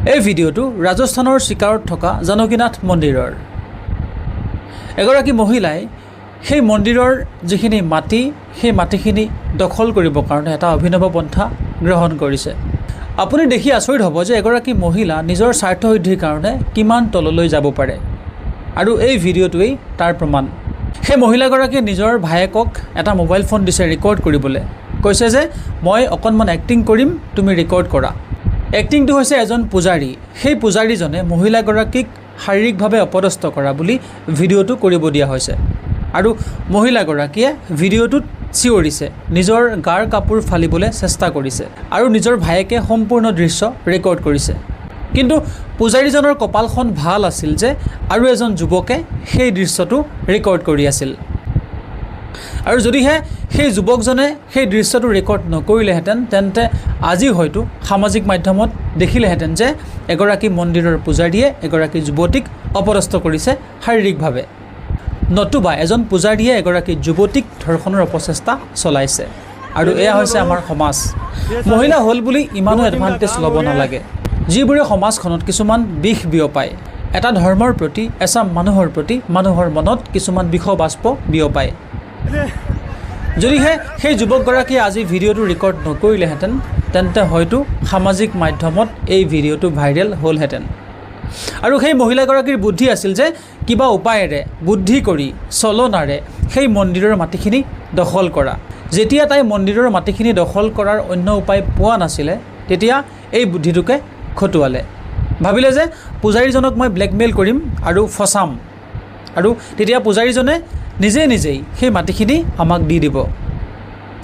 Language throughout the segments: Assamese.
এই ভিডিঅ'টো ৰাজস্থানৰ চিকাৰত থকা জানকীনাথ মন্দিৰৰ। এগৰাকী মহিলাই সেই মন্দিৰৰ যিখিনি মাটি, সেই মাটিখিনি দখল কৰিবৰ কাৰণে এটা অভিনৱ পন্থা গ্ৰহণ কৰিছে। আপুনি দেখি আচৰিত হ'ব যে এগৰাকী মহিলা নিজৰ স্বাৰ্থ সিদ্ধিৰ কাৰণে কিমান তললৈ যাব পাৰে আৰু এই ভিডিঅ'টোৱেই তাৰ প্ৰমাণ। সেই মহিলাগৰাকীয়ে নিজৰ ভায়েকক এটা মোবাইল ফোন দিছে ৰেকৰ্ড কৰিবলৈ। কৈছে যে মই অকণমান এক্টিং কৰিম, তুমি ৰেকৰ্ড কৰা। এক্টিংটো হৈছে এজন পূজাৰী, সেই পূজাৰীজনে মহিলাগৰাকীক শাৰীৰিকভাৱে অপদস্থ কৰা বুলি ভিডিঅ'টো কৰিব দিয়া হৈছে আৰু মহিলাগৰাকীয়ে ভিডিঅ'টোত চিঞৰিছে, নিজৰ গাৰ কাপোৰ ফালিবলৈ চেষ্টা কৰিছে আৰু নিজৰ ভায়েকে সম্পূৰ্ণ দৃশ্য ৰেকৰ্ড কৰিছে। কিন্তু পূজাৰীজনৰ কপালখন ভাল আছিল যে আৰু এজন যুৱকে সেই দৃশ্যটো ৰেকৰ্ড কৰি আছিল আৰু যদিহে সেই যুৱকজনে সেই দৃশ্যটো ৰেকৰ্ড নকৰিলেহেঁতেন, তেন্তে আজি হয়তো সামাজিক মাধ্যমত দেখিলেহেঁতেন যে এগৰাকী মন্দিৰৰ পূজাৰীয়ে এগৰাকী যুৱতীক অপদস্থ কৰিছে শাৰীৰিকভাৱে, নতুবা এজন পূজাৰীয়ে এগৰাকী যুৱতীক ধৰ্ষণৰ অপচেষ্টা চলাইছে। আৰু এয়া হৈছে আমাৰ সমাজ। মহিলা হ'ল বুলি ইমানো এডভান্টেজ ল'ব নালাগে, যিবোৰে সমাজখনত কিছুমান বিষ বিয়পায়। এটা ধৰ্মৰ প্ৰতি, এচাম মানুহৰ প্ৰতি মানুহৰ মনত কিছুমান বিষবাষ্প বিয়পায়। যদিহে সেই যুৱকগৰাকীয়ে আজি ভিডিঅ'টো ৰেকৰ্ড নকৰিলেহেঁতেন, তেন্তে হয়তো সামাজিক মাধ্যমত এই ভিডিঅ'টো ভাইৰেল হ'লহেঁতেন। আৰু সেই মহিলাগৰাকীৰ বুদ্ধি আছিল যে কিবা উপায়েৰে, বুদ্ধি কৰি, চলনাৰে সেই মন্দিৰৰ মাটিখিনি দখল কৰা। যেতিয়া তাই মন্দিৰৰ মাটিখিনি দখল কৰাৰ অন্য উপায় পোৱা নাছিলে, তেতিয়া এই বুদ্ধিটোকে খটুৱালে। ভাবিলে যে পূজাৰীজনক মই ব্লেকমেইল কৰিম আৰু ফচাম আৰু তেতিয়া পূজাৰীজনে নিজে নিজেই সেই মাটিখিনি আমাক দি দিব।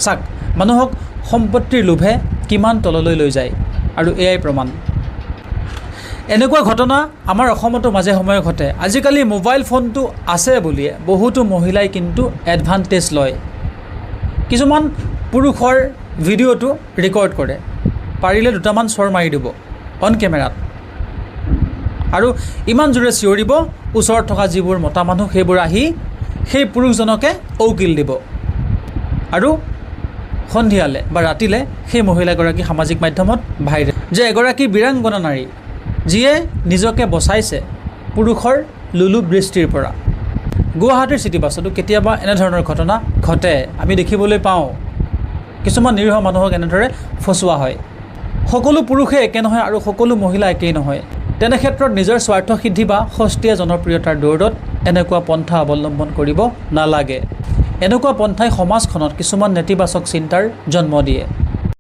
চাওক, মানুহক সম্পত্তিৰ লোভে কিমান তললৈ লৈ যায় আৰু এয়াই প্ৰমাণ। এনেকুৱা ঘটনা আমাৰ অসমতো মাজে সময়ে ঘটে। আজিকালি মোবাইল ফোনটো আছে বুলিয়ে বহুতো মহিলাই কিন্তু এডভান্টেজ লয়। কিছুমান পুৰুষৰ ভিডিঅ'টো ৰেকৰ্ড কৰে, পাৰিলে দুটামান চৰ মাৰি দিব অন কেমেৰাত আৰু ইমান জোৰে চিঞৰিব, ওচৰত থকা যিবোৰ মতা মানুহ সেইবোৰ আহি সেই পুৰুষজনকে ঔকিল দিব আৰু সন্ধিয়ালে বা ৰাতিলে সেই মহিলাগৰাকী সামাজিক মাধ্যমত ভাইৰেল যে এগৰাকী বীৰাংগনা নাৰী, যিয়ে নিজকে বচাইছে পুৰুষৰ লোলুপ দৃষ্টিৰ পৰা। গুৱাহাটীৰ চিটি বাছতো কেতিয়াবা এনেধৰণৰ ঘটনা ঘটে, আমি দেখিবলৈ পাওঁ। কিছুমান নিৰীহ মানুহক এনেদৰে ফচোৱা হয়। সকলো পুৰুষে একে নহয় আৰু সকলো মহিলা একেই নহয়। তেনে ক্ষেত্ৰত নিজৰ স্বাৰ্থ সিদ্ধি বা সস্তীয়া জনপ্ৰিয়তাৰ দৌৰত এনেকুৱা পন্থা অৱলম্বন কৰিব নালাগে। এনেকুৱা পন্থাই সমাজখনত কিছুমান নেতিবাচক চিন্তাৰ জন্ম দিয়ে।